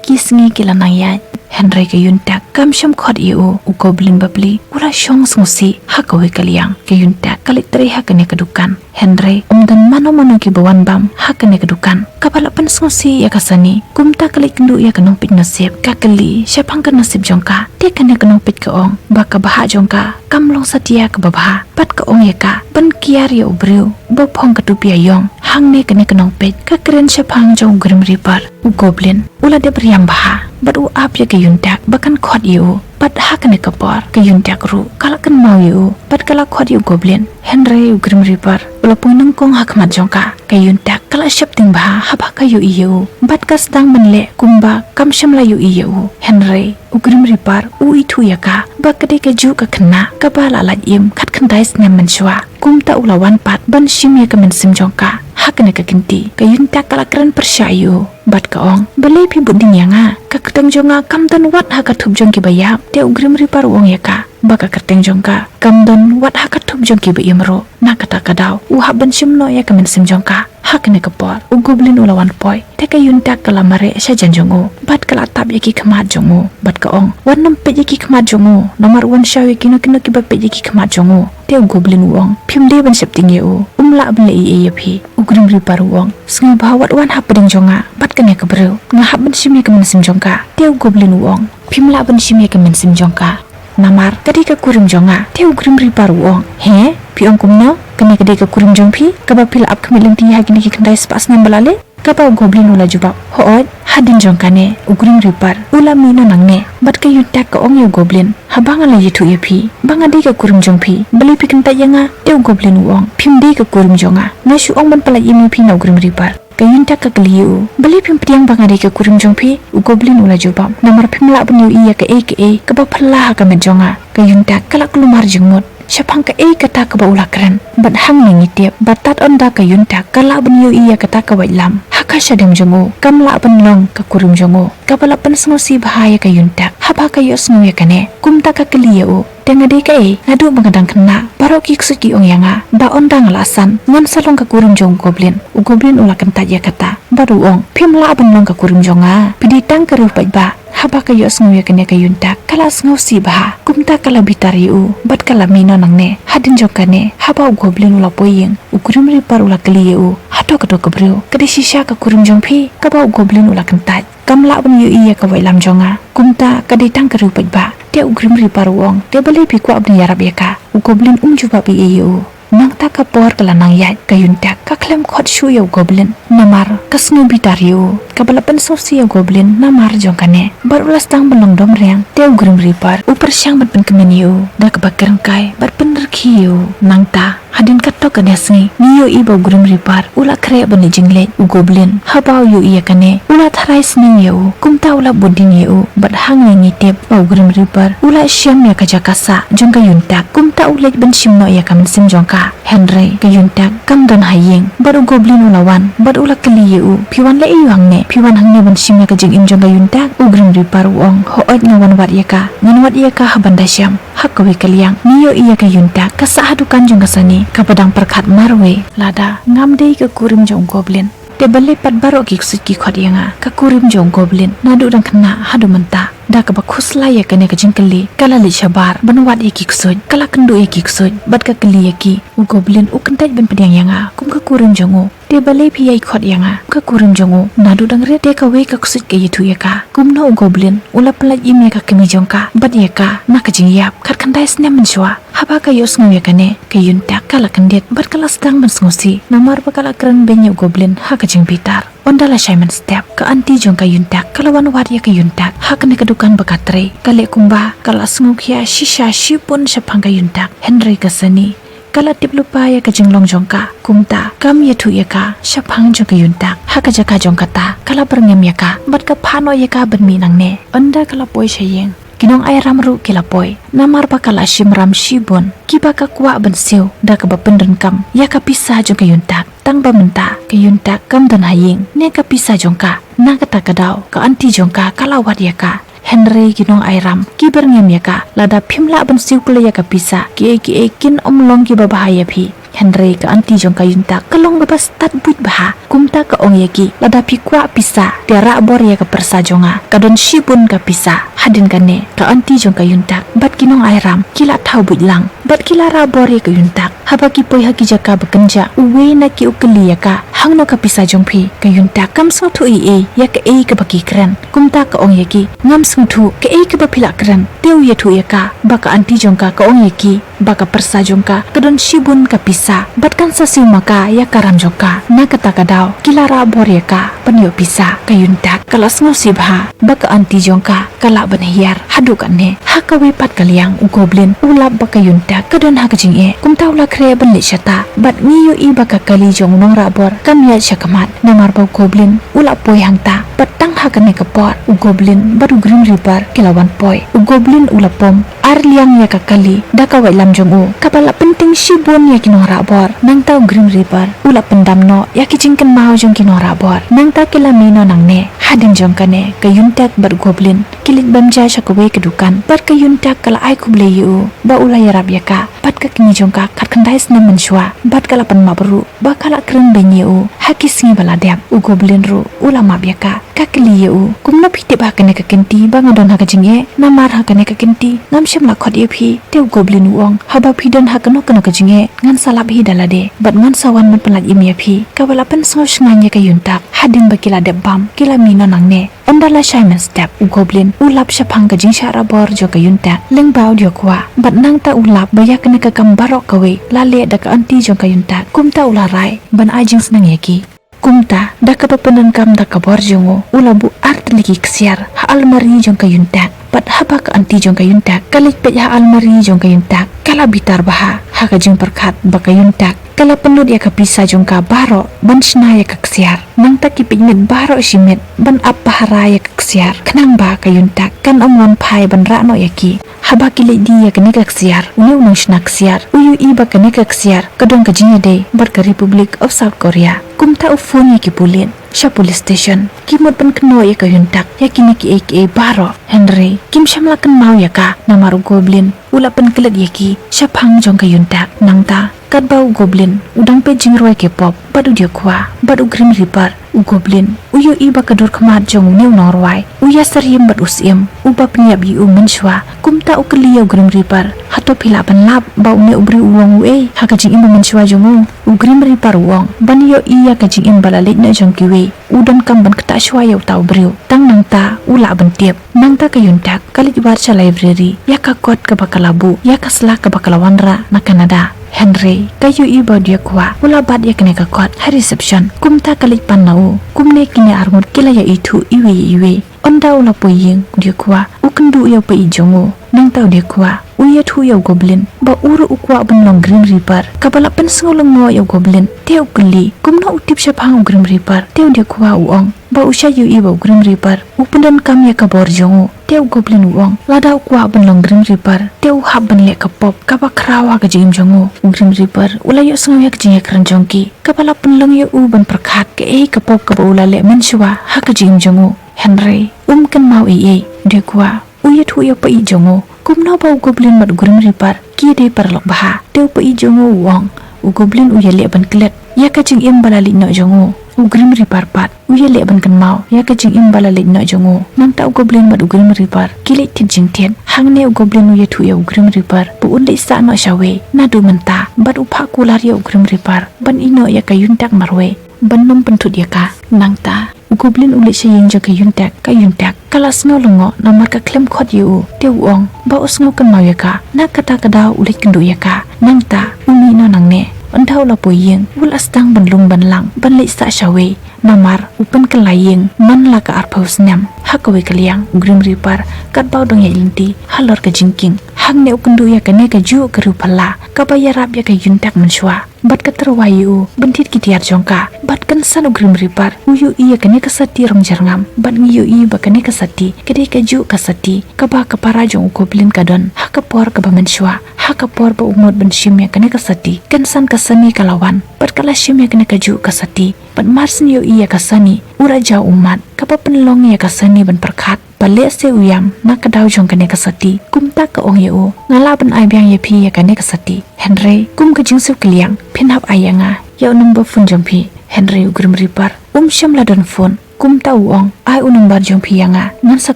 Ki sngi ki la nang ïaid Hynrei ka Yun Tak kam shym khot ïa u. U goblin bapli u la shong sngewsih ha kawei ka liang. Ka Yun Tak ka leit trei ha kane ka dukan. Hynrei ym don mano mano kiba wan bam ha kane ka dukan. Kaba la pynsngewsih ïa ka Sani, kumta ka leit kynduh ïa ka nongpeit nasib, ka kylli shaphang ka nasib jong ka. Te kane ka nongpeit ka ong ba ka bhah jong ka kam long satia kaba bha, bad ka ong ïa ka ban kiar ïa u briew ba phong ka tupi aïong. Hangne kane ka nongpeit ka kren shaphang jong u Grim Reaper. U goblin u la dep riam bha bad u ap ïa ka Yun Tak ba kan khot ïa u. Bad ha kane ka por ka Yun Tak ruh ka la kynmaw ïa u bad ka la khot ïa u goblin. Hynrei u Grim Reaper u la poi nyngkong ha khmat jong ka. Ka Yun Tak ka la sheptieng bha haba ka ïohi ïa u bad ka sdang ban leh kumba kam shym la ïohi ïa u. Hynrei u Grim Reaper u ithuh ïa ka ba ka dei kajuh ka khynnah kaba la lait im khatkhyndai snem mynshuwa. Kumta u la wan pat ban shim ïa ka mynsiem jong ka ha kane ka kynti. Ka Yun Tak ka la kren pyrshah ïa u bad ka ong, balei phi bud dien ïa nga? Ka kyrteng jong nga kam don wat ha ka thup jong kiba ïap. Te u Grim Reaper u ong ïa ka ba ka kyrteng jong ka kam don wat ha ka thup jong kiba im ruh. Na kata ka daw u hap ban shim noh ïa ka mynsiem jong ka. Ha kane ka por u goblin u la wan poi. Te ka Yun Tak ka la mareh sha jan jong u bad ka la tap ïa ki khmat jong u bad ka ong, wat nym peit ïa ki khmat jong u, namar u wan shaw ïa kino kino kiba peit ïa ki khmat jong u. Te u goblin u ong, phim dei ban sheptieng ïa u, um lah ban leh ei ei ïa phi. U Grim Reaper u ong, sngewbha wat wan hapdeng jong nga bad kane ka briew, nga hap ban shim ïa ka mynsiem jong ka. Te u goblin u ong, phim lah ban shim ïa ka mynsiem jong ka, namar ka dei ka kurim jong nga. Te u Grim Reaper u ong, he, phi ong kumno? Kane ka dei ka kurim jong phi kaba phi la ap khmih lynti ha kine ki khyndai spah snem ba la leit? Kaba u goblin u la jubab, hooid, hadien jong kane u Grim Reaper u la mih noh nangne. Bad ka Yun Tak ka ong ïa u goblin, haba nga la ïathuh ïa phi ba nga dei ka kurim jong phi, balei phi kyntait ïa nga? Te u goblin u ong, phim dei ka kurim jong nga, nga shu ong ban pyllait im ïa phi na u Grim Reaper. Ka Yun Tak ka kylli ïa u, balei phim pdiang ba nga dei ka kurim jong phi? U goblin u la jubab, namar phim lah ban ïohi ïa kaei kaei kaba phylla ha ka met jong nga. Ka Yun Tak ka la kulmar jingmut shaphang kaei kata kaba u la kren. Bad hangne ngi tip ba tad ynda ka Yun Tak ka lah ban ïohi ïa kata ka waitlam ha ka shadem jong u, kam lah ban long ka kurim jong u. Kaba la pynsngewsih bha ïa ka Yun Tak haba ka ïohsngew ïa kane, kumta ka kylli ïa u, te nga dei kaei? Naduh ba nga dang khynnah baroh ki ksuid ki ong ïa nga ba ynda nga la san ngan sa long ka kurim jong u goblin. U goblin u la kyntait ïa kata bad u ong, phim lah ban long ka kurim jong nga, phi dei tang ka riew paidbah. Haba ka ïohsngew ïa kane ka Yun Tak ka la sngewsih bha, kumta ka la bitar ïa u bad ka la mih noh nangne. Hadien jong kane haba u goblin u la poi ïing, u Grim Reaper u la kylli ïa u, hato kato ka briew ka dei shisha ka kurim jong phi? Kaba u goblin u la kyntait, kam lah ban ïohi ïa ka waitlam jong nga, kumta ka dei tang ka riew paidbah. Te u Grim Reaper u ong, te balei phi kwah ban ïarap ïa ka? U goblin um jubab ei ei ïa u. Nangta ka por ka la nang ïaid, ka Yun Tak ka khlem khot shuh ïa u goblin namar ka sngew bitar ïa u. Kaba la pynsngewsih ïa u goblin namar jong kane bad u la sdang ban long domreng. Te u Grim Reaper u pyrshang ban pynkmen ïa u da kaba kren kai bad pynrkhie ïa u. Nangta hadien katto katne sngi ngi ïohi ba u Grim Reaper u la khreh ban leit jingleit. U goblin haba u ïohi ïa kane u la tharai sniew ïa u, kumta u la bud dien ïa u. Bad hangne ngi tip ba u Grim Reaper u la shem ïa ka jaka sah jong ka Yun Tak, kumta u leit ban shim noh ïa ka mynsiem jong ka. Hynrei ka Yun Tak kam don ha ïing bad u goblin u la wan bad u la kylli ïa u, phi wan leh aïu hangne? Phi wan hangne ban shim ïa ka jingim jong ka Yun Tak? U Grim Reaper u ong, hooid, nga wan wad ïa ka, ngan wad ïa ka ha ban da shem. Ha kawei ka liang ngi ïohi ïa ka Yun Tak ka sah ha dukan jong ka Sani kaba dang pyrkhat marwei lada ngam dei ka kurim jong u goblin. Te balei pat baroh ki ksuid ki khot ïa nga ka kurim jong u goblin naduh dang khynnah haduh mynta? Da kaba khuslai ïa kane ka jingkylli ka la leit shabar ban wad ïa ki ksuid. Ka la kynduh ïa ki ksuid bad ka kylli ïa ki, u goblin u kyntait ban pdiang ïa nga kum ka kurim jong u. Te balei phi ïai khot ïa nga ka kurim jong u? Naduh dang rit te kawei ka ksuid ka ïathuh ïa ka. Kumno u goblin u la pyllait im ïa ka kmie jong ka bad ïa ka na ka jingïap khatkhyndai snem mynshuwa. Haba ka ïohsngew ïa kane ka Yun Tak ka la kyndit bad ka la sdang ban sngewsih namar ba ka la kren beiñ ïa u goblin ha ka jingbitar. Ynda la shai mynstep ka aunty jong ka Yun Tak ka la wan wad ïa ka Yun Tak ha kane ka dukan ba ka trei. Ka leh kumba ka la sngewkhia shisha shibun shaphang ka Yun Tak. Hynrei ka Sani ka la tip lypa ïa ka jinglong jong ka, kumta kam ïathuh ïa ka shaphang jong ka Yun Tak. Ha ka jaka jong kata ka la byrngem ïa ka bad ka phah noh ïa ka ban mih nangne. Ynda ka la poi sha ïing, ki nongai ram ruh ki la poi namar ba ka la shim ram shibun kiba ka kwah ban siew da kaba pyndonkam ïa ka pisa jong ka Yun Tak. Tang ba mynta ka Yun Tak kam don ha ïing ne ka pisa jong ka. Na kata ka daw ka aunty jong ka ka la wad ïa ka. Hynrei ki nongai ram ki byrngem ïa ka, lada phim lah ban siew kloi ïa ka pisa, kiei kiei kin ym long kiba bha ïa phi. Hynrei ka aunty jong ka Yuntak ka long kaba stad buit bha. Kumta ka ong ïa ki, lada phi kwah pisa, te rah bor ïa ka pyrsa jong nga, ka don shibun ka pisa. Hadien kane ka aunty jong ka Yuntak bad ki nong Airam ki la thaw buit lang bad ki la rah bor ïa ka Yuntak. Haba ki poi ha ki jaka ba kynjah, uwei na ki u kylli ïa ka, hangno ka pisa jong phi? Ka Yuntak kam sngewthuh ei ei ïa kaei kaba ki kren. Kumta ka ong ïa ki, ngam sngewthuh kaei kaba phi la kren. Te u ïathuh ïa ka ba ka aunty jong ka ka ong ïa ki ba ka pyrsa jong ka ka don shibun ka pisa bad kan sa siew ma ka ïa ka ram jong ka. Na kata ka daw ki la rah bor ïa ka ban ïoh pisa. Ka Yuntak ka la sngewsih bha ba ka aunty jong ka ka lah ban hiar. Haduh katne ha kawei pat ka liang u Goblin u lap ba ka Yuntak ka don ha ka jingeh. Kumta u la khreh ban leit shata bad ngi ïohi ba ka kali jong u nongrah bor kam ïaid sha khmat. Namar ba u Goblin u la poi hangta bad tang ha kane ka por u Goblin bad u Grim Reaper ki la wan poi. U Goblin u la pom ar liang ïa ka kali da ka waitlam jong u kaba la pynting shibun ïa ki nongrah bor. Nangta u Grim Reaper u la pyndam noh ïa ki jingkynmaw jong ki nongrah bor. Nangta ki la mih noh nangne. Hadien jong kane ka Yuntak bad u Goblin ki leit bam ja sha kawei ka dukan bad ka Yuntak ka la ai khublei ïa u ba u la ïarap ïa ka bad ka kmie jong ka khatkhyndai snem mynshuwa bad ka la pynmap ruh ba ka la kren beiñ ïa u ha ki sngi ba la dep. U Goblin ruh u la map ïa ka. Ka kylli ïa u, kumno phi tip ha kane ka kynti ba nga don ha ka jingeh? Namar ha kane ka kynti ngam shym la khot ïa phi. Te u Goblin u ong, haba phi don ha kano kano ka jingeh ngan sa lap hi da lade bad ngan sa wan ban pynlait im ïa phi. Kaba la pynsngew shngaiñ ïa ka Yuntak. Hadien ba ki la dep bam ki la mih noh nangne. Ynda la shai mynstep u Goblin u lap shaphang ka jingshah rah bor jong ka Yuntak lyngba u diaw kwah bad nangta u lap ba ïa kane ka kam baroh kawei la leh da ka aunty jong ka Yuntak. Kumta u la rai ban ai jingsneng ïa ki. Kumta da kaba pyndonkam da ka bor jong u, u la buh artylli ki ksiar ha almari jong ka Yuntak. Bad haba ka aunty jong ka Yuntak ka leit peit ha almari jong ka Yuntak, ka la bitar bha ha ka jingpyrkhat ba ka Yuntak ka la pynlut ïa ka pisa jong ka baroh ban shna ïa ka ksiar. Nangta ki peit miet baroh shi miet ban ap pahara ïa ka ksiar khnang ba ka Yuntak kan ym wan phai ban rah noh ïa ki. Haba ki leit die ïa kane ka ksiar, une u nongshna ksiar u ïohi ba kane ka ksiar ka don ka jingïadei bad ka Republic of South Korea. Kumta u phone ïa ki pulit sha police station. Ki mut ban kynnoh ïa ka Yuntak ïa kine kiei kiei baroh. Hynrei kim shym la kynmaw ïa ka namar u Goblin u la pynklet ïa ki shaphang jong ka Yuntak. Nangta katba u Goblin u dang peit jingrwai K-pop bad u diaw kwah bad u Grim Reaper, u Goblin u ïohi ba ka dur khmat jong une u nongrwai u ïasyriem bad u syiem uba pynïap ïa u mynshuwa. Kumta u kylli ïa u Grim Reaper, hato phi lah ban lap ba une u briew u ong uei ha ka jingim ba mynshuwa jong u? U Grim Reaper u ong, ban ïohi ïa ka jingim ba la leit noh jong kiwei, u donkam ban ktah shuwa ïa uta u briew. Tang nangta u lah ban tip. Nangta ka Yuntak ka leit wad sha library ïa ka kot kaba ka la buh ïa ka sla kaba ka la wanrah na Canada. Hynrei ka ïohi ba u diaw kwah u la bat ïa kane ka kot ha reception. Kumta ka leit pan na u. Kumne kine arngut ki la ïaithuh iwei ïa iwei. Ynda u la poi ïing u diaw kwah u kynduh ïa u paieit jong u. Nangta u diaw kwah u ïathuh ïa u Goblin ba u ruh u kwah ban long Grim Reaper. Kaba la pynsngew lyngngoh ïa u Goblin, te u kylli kumno u tip shaphang u Grim Reaper. Te u diaw kwah u ong ba u shait ïohi ba u Grim Reaper u pyndonkam ïa ka bor jong u. Te u Goblin u ong, lada u kwah ban long Grim Reaper, te u hap ban leh ka pop kaba khraw ha ka jingim jong u. U Grim Reaper u la ïohsngew ïa ka jingïakren jong ki kaba la pynlong ïa u ban pyrkhat kaei ka pop kaba u la leh mynshuwa ha ka jingim jong u. Hynrei um kynmaw ei ei. U diaw kwah u ïathuh ïa u paieit jong u kumno ba u Goblin bad u Grim Reaper ki dei paralok bha. Te u paieit jong u u ong, u Goblin u ïaleh ban klet ïa ka jingim ba la leit noh jong u. U Grim Reaper pat u ïaleh ban kynmaw ïa ka jingim ba la leit noh jong u. Nangta u Goblin bad u Grim Reaper ki leit thied jingthied. Hangne u Goblin u ïathuh ïa u Grim Reaper ba un leit sah noh shawei naduh mynta bad u phah kular ïa u Grim Reaper ban ïehnoh ïa ka Yuntak marwei ban ym pynthut ïa ka. Nangta u Goblin u leit sha ïing jong ka Yuntak. Ka Yuntak ka la sngew lyngngoh namar ka khlem khot ïa u. Te u ong ba u sngew kynmaw ïa ka. Na kata ka daw u leit kynduh ïa ka. Nangta u mih noh nangne. Ynda u la poi ïing u la sdang ban lum ban lang ban leit sah shawei. Namar u pynkylla ïing man la ka arphew snem. Ha kawei ka liang u Grim Reaper katba u dang ïaid lynti halor ka jingkieng. Hangne u kynduh ïa kane kajuh ka riew phylla kaba ïarap ïa ka Yuntak mynshuwa. Bad ka tyrwa ïa u ban thied ki tiar jong ka Bad kynsan u Grim Reaper u ïohi ïa kane ka sati rong jyrngam, bad ngi ïohi ba kane ka sati ka dei kajuh ka sati kaba ka para jong u Goblin ka don ha ka por kaba mynshuwa, ha ka por ba u mut ban shim ïa kane ka sati. Kynsan ka Sunny ka la wan bad ka la shim ïa kane kajuh ka sati. Bad mar syn ïohi ïa ka Sunny, u la jaw ummat, kaba pynlong ïa ka Sunny ban pyrkhat ba lehse u ïam na ka daw jong kane ka sati. Kumta ka ong ïa u, nga lah ban ai biang ïa phi ïa kane ka sati, hynrei kum ka jingsngewkylliang phin hap ai ïa nga ïa u number phone jong phi. Hynrei u Grim Reaper um shym la don phone. Kumta u ong, ai u number jong phi ïa nga, ngan sa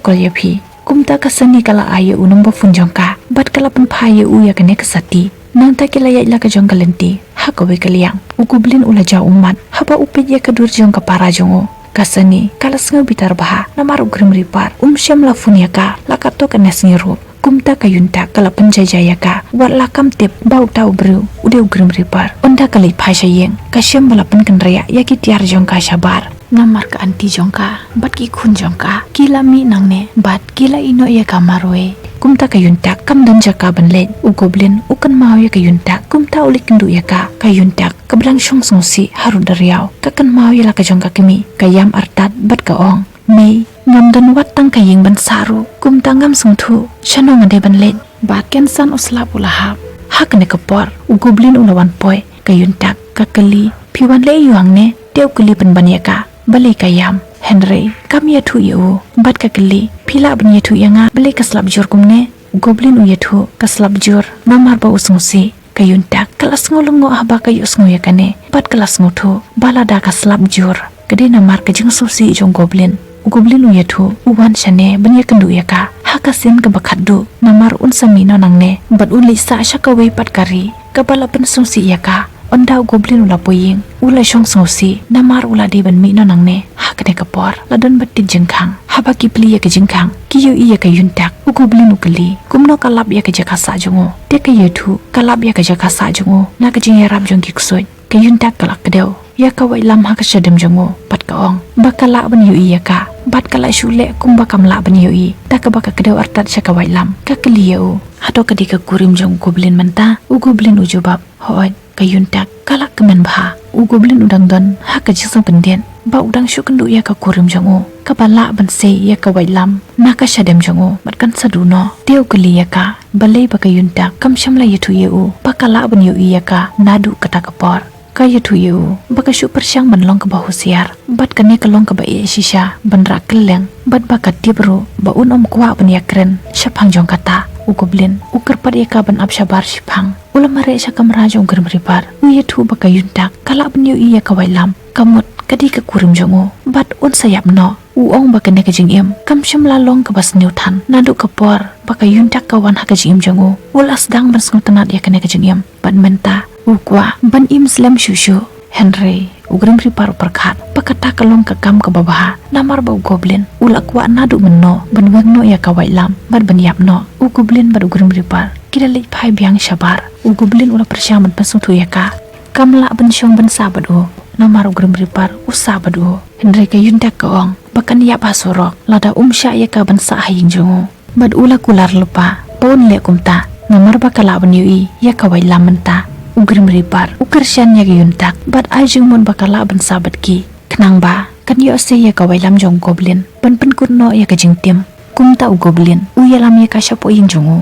call ïa phi. Kumta ka Sunny ka la ai ïa u number phone jong ka bad ka la pynphai ïa u ïa kane ka sati. Nangta ki la ïaid la ka jong ka lynti ha kawei ka liang. U Goblin u la jaw ummat haba u peit ïa ka dur jong ka para jong u. Ka Sunny ka la sngew bitar bha namar u Grim Reaper um shym la phone ïa ka la katto katne sngi ruh. Kumta ka Yun Tak ka la pynjaijai ïa ka, wat la kam tip ba uta u briew u dei u Grim Reaper. Ynda ka leit phai sha ïing, ka shem ba la pynkynriah ïa ki tiar jong ka shabar. Namar ka aunty jong ka bad ki khun jong ka ki la mih nangne bad ki la ïehnoh ïa ka marwei. Kumta ka Yun Tak kam don jaka ban leit. U Goblin u kynmaw ïa ka Yun Tak, kumta u leit kynduh ïa ka. Ka Yun Tak kaba dang shong sngewsih harud duriaw, ka kynmaw ïa la ka jong ka kmie, ka ïam artat bad ka ong, mei, ngam don wat tang ka ïing ban sah ruh, kumta ngam sngewthuh shano nga dei ban leit. Bad kynsan u slap u la hap. Ha kane ka por u Goblin u la wan poi. Ka Yun Tak ka kylli, phi wan leh aiu hangne? Te u kylli pynban ïa ka balei ka ïam. Hynrei kam ïathuh ïa u bad ka kylli, phi lah ban ïathuh ïa nga balei ka slap jur kumne? U Goblin u ïathuh ka slap jur namar ba u sngewsih. Ka Yun Tak ka la sngew lyngngoh haba ka ïohsngew ïa kane bad ka la sngewthuh ba lada ka slap jur ka dei namar ka jingsngewsih jong u Goblin. U Goblin u ïathuh u wan shane ban ïakynduh ïa ka ha ka sien kaba khatduh namar un sa mih noh nangne bad un leit sah sha kawei pat ka ri kaba la pynsngewsih ïa ka. Ynda u Goblin u la poi ïing u la shong sngewsih namar u la dei ban mih noh nangne. Ha kane ka por la don ba tit jingkhang. Haba ki plie ïa ka jingkhang ki ïohi ïa ka Yun Tak. U Goblin u kylli kumno ka lap ïa ka jaka sah jong u. Te ka ïathuh ka lap ïa ka jaka sah jong u na ka jingïarap jong ki ksuid. Ka Yun Tak ka la kdew ïa ka waitlam ha ka shadem jong u bad ka ong ba ka lah ban ïohi ïa ka bad ka la shu leh kumba kam lah ban ïohi. Da kaba ka kdew artat sha ka waitlam ka kylli ïa u, hato ka dei ka kurim jong u Goblin mynta? U Goblin u jubab, hooid. Ka Yun Tak ka la kmen bha. U Goblin u dang don ha ka jingsngewkyndit ba u dang shu kynduh ïa ka kurim jong u kaba lah ban sei ïa ka waitlam na ka shadem jong u bad kan sa duh noh. Te u kylli ïa ka balei ba ka Yun Tak kam shym la ïathuh ïa u ba ka lah ban ïohi ïa ka naduh kata ka por. Ka ïathuh ïa u ba ka shu pyrshang ban long kaba husiar bad kane ka long kaba eh shisha ban rah kylleng bad ba ka tip ruh ba un ym kwah ban ïakren shaphang jong kata. U Goblin u kyrpad ïa ka ban ap shabar shiphang. U la mareh sha kamra jong u Grim Reaper. U ïathuh ba ka Yun Tak ka lah ban ïohi ïa ka waitlam. Ka mut ka dei ka kurim jong u bad un sa ïap noh. U ong ba kane ka jingim kam shym la long kaba sniew than naduh ka por ba ka Yun Tak ka wan ha ka jingim jong u. U la sdang ban sngewtynnat ïa kane ka jingim bad mynta u kwah ban im slem shuh shuh. Hynrei u Grim Reaper u pyrkhat ba kata ka long ka kam kaba bha namar ba u Goblin u la kwah naduh mynno ban weng noh ïa ka waitlam bad ban ïap noh. U Goblin bad u Grim Reaper ki la leit phai biang shabar. U Goblin u la pyrshang ban pynsngewthuh ïa ka. Kam lah ban shong ban sah bad u namar u Grim Reaper u sah bad u. Hynrei ka Yun Tak ka ong ba kan ïap ha surok lada um shah ïa ka ban sah ha ïing jong u. Bad u la kular lypa ba un leh kumta namar ba ka lah ban ïohi ïa ka waitlam mynta. U Grim Reaper u kyrshan ïa ka Yun Tak bad ai jingmut ba ka lah ban sah bad ki khnang ba kan ïoh sei ïa ka waitlam jong u Goblin ban pynkut noh ïa ka jingtim. Kumta u Goblin u ïalam ïa ka shapoh ïing jong u.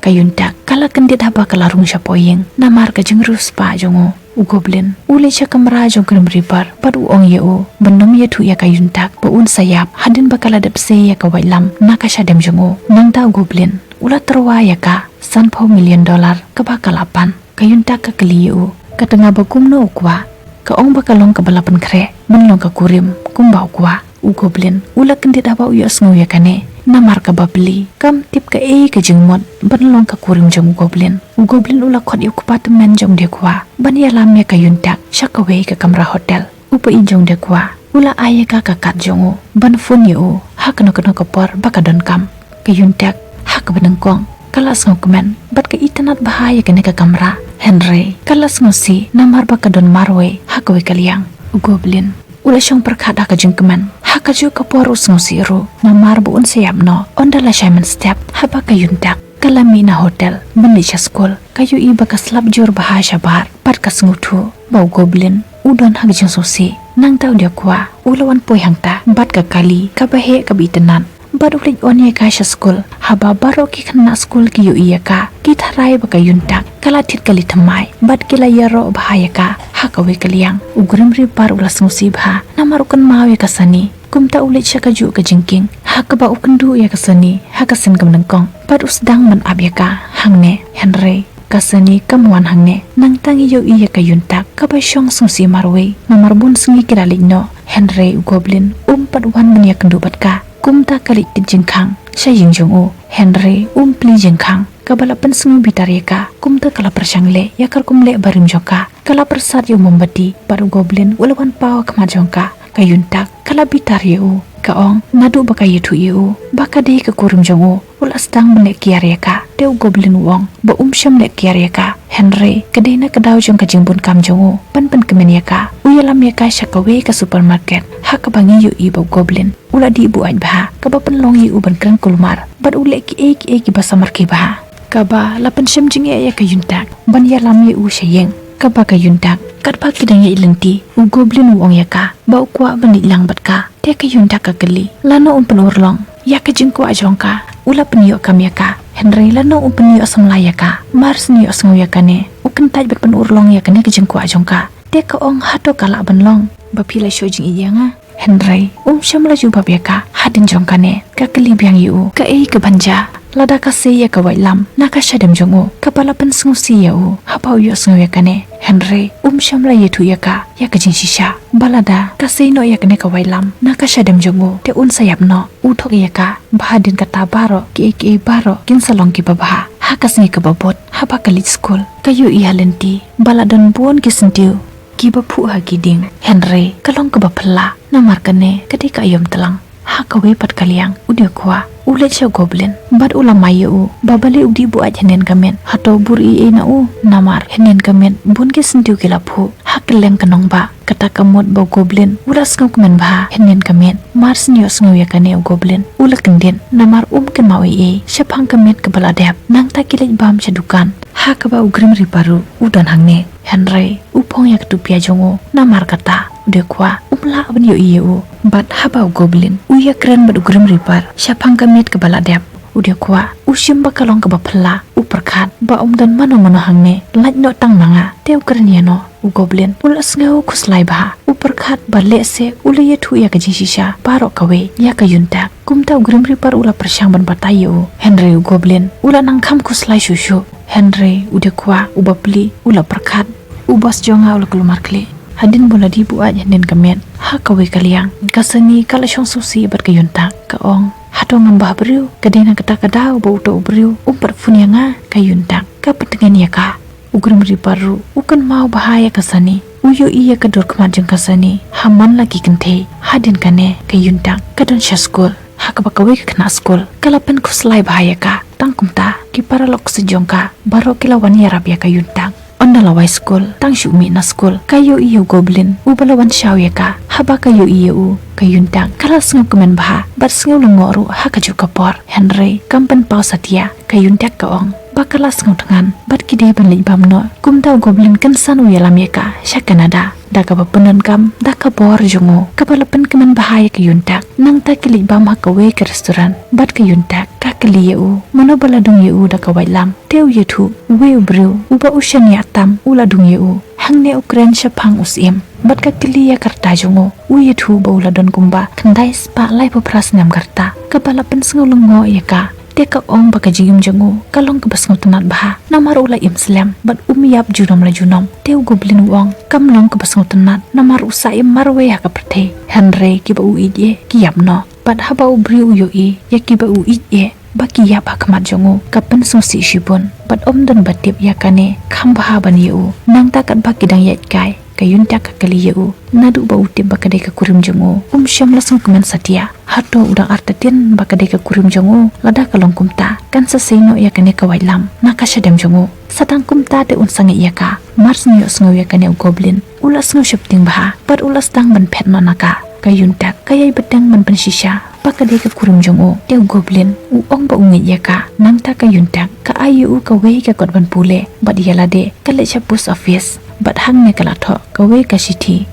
Ka Yun Tak ka la kyndit haba ka la rung shapoh ïing namar ka jingriewspah jong u. U Goblin u leit sha kamra jong u Grim Reaper bad u ong ïa u ban ym ïathuh ïa ka Yun Tak ba un sa ïap hadien ba ka la dep sei ïa ka waitlam na ka shadem jong u. Nangta u Goblin u la tyrwa ïa ka sanphew million dollar kaba ka la pan. Ka Yun Tak ka kylli ïa u, ka tnga ba kumno u kwah. Ka ong ba ka long kaba la pynkhreh ban long ka kurim kumba u kwah. U Goblin u la kyndit haba u ïohsngew ïa kane namar kaba bli kam tip kaei ka jingmut ban long ka kurim jong u Goblin. U Goblin u la khot ïa u kpa tymmen jong u Dekwa ban ïalam ïa ka Yun Tak sha kawei ka kamra hotel. U paid jong u Dekwa u la ai ïa ka ka kad jong u ban phone ïa u ha kano kano ka por ba ka donkam. Ka Yun Tak ha kaba nyngkong ka la sngewkmen bad ka itynnad bha ïa kane ka kamra. Hynrei ka la sngewsih namar ba ka don marwei ha kawei ka liang. U Goblin u la shong pyrkhat ha ka jingkmen. Ha kajuh ka por u sngewsih ruh namar ba un sa ïap noh. Ynda la shai mynstep haba ka Yun Tak ka la mih na hotel ban leit sha skul, ka ïohi ba ka slap jur bha shabar bad ka sngewthuh ba u Goblin u don ha ka jingsngewsih. Nangta u Diakhwa u la wan poi hangta bad ka kali kaba heh kaba itynnad. Bad u leit on ïa ka sha skul. Haba baroh ki khynnah skul ki ïohi ïa ka, ki tharai ba ka Yuntak ka la thied kali thymmai bad ki la ïaroh bha ïa ka ha kawei ka liang. U Grim Reaper u la sngewsih bha namar u kynmaw ïa ka Sunny. Kumta u leit sha kajuh ka jingkieng ha kaba u kynduh ïa ka Sunny ha ka sien ka nyngkong bad u sdang ban ap ïa ka hangne. Hynrei ka Sunny kam wan hangne. Nangta ngi ïohi ïa ka Yuntak kaba shong sngewsih marwei namar bun sngi ki la leit noh. Hynrei u Goblin um pat wan ban ïakynduh bad ka. Kumta ka leit tied jingkhang sha ïing jong u. Hynrei um plie jingkhang, kaba la pynsngew bitar ïa ka. Kumta ka la pyrshang leh ïa ka rukom leh barim jong ka. Ka la pyrsad ïa u mombati bad u Goblin u la wan paw ha khmat jong ka. Ka Yuntak ka la bitar ïa u, ka ong naduh ba ka ïathuh ïa u ba ka dei ka kurim jong u, u la sdang ban leh kiar ïa ka. Te u Goblin u ong ba um shym leh kiar ïa ka, hynrei ka dei na ka daw jong ka jingbun kam jong u ban pynkmen ïa ka. U ïalam ïa ka sha kawei ka supermarket ha kaba ngi ïohi ba u Goblin u la dih buaid bha, kaba pynlong ïa u ban kren kulmar bad u leh kiei kiei kiba samar kiba, kaba la pynshem jingeh ïa ka Yuntak ban ïalam ïa u sha ïing. Kaba ka Yuntak katba ki dang ïaid lynti, u Goblin u ong ïa ka ba u kwah ban leit lang bad ka. Te ka Yuntak ka kylli lano um pynurlong ïa ka jingkwah jong ka. U la pynïoh kam ïa ka, hynrei lano um pynïoh samla ïa ka. Mar shen ïohsngew ïa kane, u kyntait ban pynurlong ïa kane ka jingkwah jong ka. Te ka ong hato ka lah ban long ba phi la shu jingïeit ïa nga? Hynrei um shym la jubab ïa ka. Hadien jong kane ka kylli biang ïa u kaei kaban jia lada ka sei ïa ka waitlam na ka shadem jong u, kaba la pynsngewsih ïa u haba u ïohsngew ïa kane. Hynrei um shym la ïathuh ïa ka ïa ka jingshisha ba lada ka sei noh ïa kane ka waitlam na ka shadem jong u, te un sa ïap noh. U thok ïa ka ba hadien kata baroh kiei kiei baroh kin sa long kiba bha. Ha ka sngi kaba bud, haba ka leit skul, ka ïohi ha lynti ba la don bun ki syntiew kiba phuh ha ki dieng. Hynrei ka long kaba phylla namar kane ka dei ka aïom tlang. Ha kawei pat ka liang, u Diakhwa u leit sha u Goblin bad u la mai ïa u ba balei u dih buaid hynnin ka miet. Hato bun ei ei na u, namar hynnin ka miet bun ki syntiew ki la phuh ha kylleng ka nongbah. Kata ka mut ba u Goblin u la sngewkmen bha hynnin ka miet. Mar shen ïohsngew ïa kane, u Goblin u la kyndit namar um kynmaw ei ei shaphang ka miet kaba la dep. Nangta ki leit bam sha dukan ha kaba u Grim Reaper ruh u don hangne. Hynrei u phong ïa ka tupia jong u. Namar kata u Diakhwa um lah ban ïohi ïa u. Bad haba u Goblin u ïakren bad u Grim Reaper shaphang ka miet kaba la dep, u Diakhwa u shim ba ka long kaba phylla. U pyrkhat ba um don mano mano hangne, lait noh tang ma nga. Te u kren ïano, u Goblin u la sngew khuslai bha. U pyrkhat ba lehse u la ïathuh ïa ka jingshisha baroh kawei ïa ka Yuntak. Kumta u Grim Reaper u la pyrshang ban batai ïa u, hynrei u Goblin u la nang kham khuslai shuh shuh. Hynrei u Diakhwa u bapli u la pyrkhat, u boss jong nga u la kulmar khlieh hadien ba u la dih buaid hynnin ka miet. Ha kawei ka liang, ka Sunny ka la shong sngewsih bad ka Yuntak. Ka ong, hato ngam bah briew? Ka dei na kata ka daw ba uto u briew um pat phone ïa nga. Ka Yuntak ka pyntngen ïa ka. U Grim Reaper ruh u kynmaw bha ïa ka Sunny. U ïohi ïa ka dur khmat jong ka Sunny ha man la ki kynthei. Hadien kane ka Yuntak ka don sha skul, ha kaba kawei ka khynnah skul ka la pynkhuslai bha ïa ka. Tang kumta ki paralok sien jong ka baroh ki la wan ïarap ïa ka Yuntak. Ynda la wai skul, tang shu mih na skul, ka ïohi ïa u Goblin uba la wan shaw ïa ka. Haba ka ïohi ïa u, ka Yuntak ka la sngewkmen bha bad sngew lyngngoh ruh ha kajuh ka por. Hynrei kam pynpaw satia. Ka Yuntak ka ong ba ka la sngewthngan bad ki dei ban leit bam noh. Kumta u Goblin kynsan u ïalam ïa ka sha Canada da kaba pyndonkam da ka bor jong u kaba la pynkmen bha ïa ka Yuntak. Nangta ki leit bam ha kawei ka restaurant bad ka Yuntak ka kylli ïa u mano ba la dung ïa u da ka waitlam. Te u ïathuh, uwei u briew uba u shaniah tam u la dung ïa u. Hangne u kren shaphang u Syiem bad ka kylli ïa ka rta jong u. U ïathuh ba u la don kumba khyndai spah laiphew phra snem ka rta, kaba la pynsngew lyngngoh ïa ka. Te ka ong ba ka jingim jong u ka long kaba sngewtynnat bha namar u la im slem bad um ïap junom la junom. Te u Goblin u ong kam long kaba sngewtynnat namar u sah im marwei ha ka pyrthei, hynrei kiba u ïeit eh ki ïap noh. Bad haba u briew u ïohi ïa kiba u ïeit eh ba ki ïap ha khmat jong u, ka pynsngewsih shibun bad um don ba tip ïa kane kham bha ban ïa u. Nangta katba ki dang ïaid kai, ka Yuntak ka kylli ïa u naduh ba u tip ba ka dei ka kurim jong u. Um shym la sngewkmen satia. Hato u dang artatien ba ka dei ka kurim jong u? Lada ka long kumta, kan sa sei noh ïa kane ka waitlam na ka shadem jong u. Sa tang kumta te un sangeh ïa ka. Mar shen ïohsngew ïa kane u Goblin u la sngew sheptieng bha bad u la sdang ban phet noh na ka. Ka Yuntak ka ïai bteng ban pynshisha ba ka dei ka kurim jong u. Te u Goblin u ong ba u ngeit ïa ka. Nangta ka Yuntak ka ai ïa u kawei ka kot ban pule bad ïa lade ka leit sha post office bad hangne ka la thoh kawei ka shithi.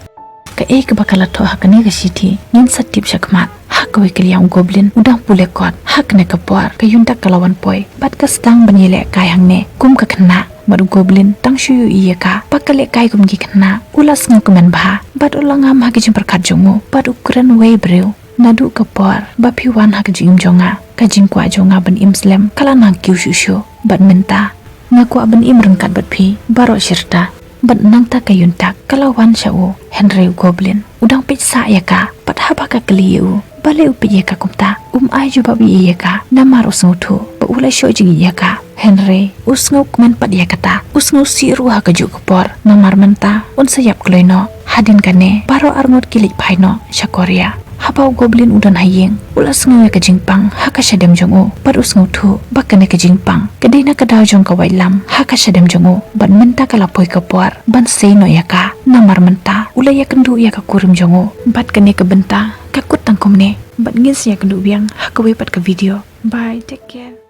Kaei kaba ka la thoh ha kane ka shithi ngin sa tip shakhmat. Ha kawei ka liang u Goblin u dang pule kot. Ha kane ka por ka Yun Tak ka la wan poi bad ka sdang ban ïalehkai hangne kum ka khynnah. Bad u Goblin tang shu ïohi ïa ka ba ka lehkai kum ki khynnah, u la sngewkmen bha bad u la ngam ha ka jingpyrkhat jong u bad u kren: Wei briew, naduh ka por ba phi wan ha ka jingim jong nga, ka jingkwah jong nga ban im slem ka la nang kiew shuh shuh. Bad mynta nga kwah ban im ryngkat bad phi baroh shirta. Bad nangta ka Yun Tak ka la wan sha u, hynrei u Goblin u dang peit sah ïa ka. Bad haba ka kylli ïa u balei u peit ïa ka kumta, um ai jubab ei ei ïa ka namar u sngewthuh ba u la shoh jingïeit ïa ka. Hynrei u sngewkmen pat ïa kata, u sngewsih ruh ha kajuh ka por namar mynta un sa ïap kloi noh. Hadien kane baroh arngut ki leit phai noh sha Korea. Haba u Goblin u don ha ïing u la sngew ïa ka jingpang ha ka shadem jong u bad u sngewthuh ba kane ka jingpang ka dei na ka daw jong ka waitlam ha ka shadem jong u. Bad mynta ka la poi ka por ban sei noh ïa ka namar mynta u la ïakynduh ïa ka kurim jong u. Bad kane ka bynta ka kut tang kumne bad ngin sa ïakynduh biang ha kawei pat ka video. Bye, take care.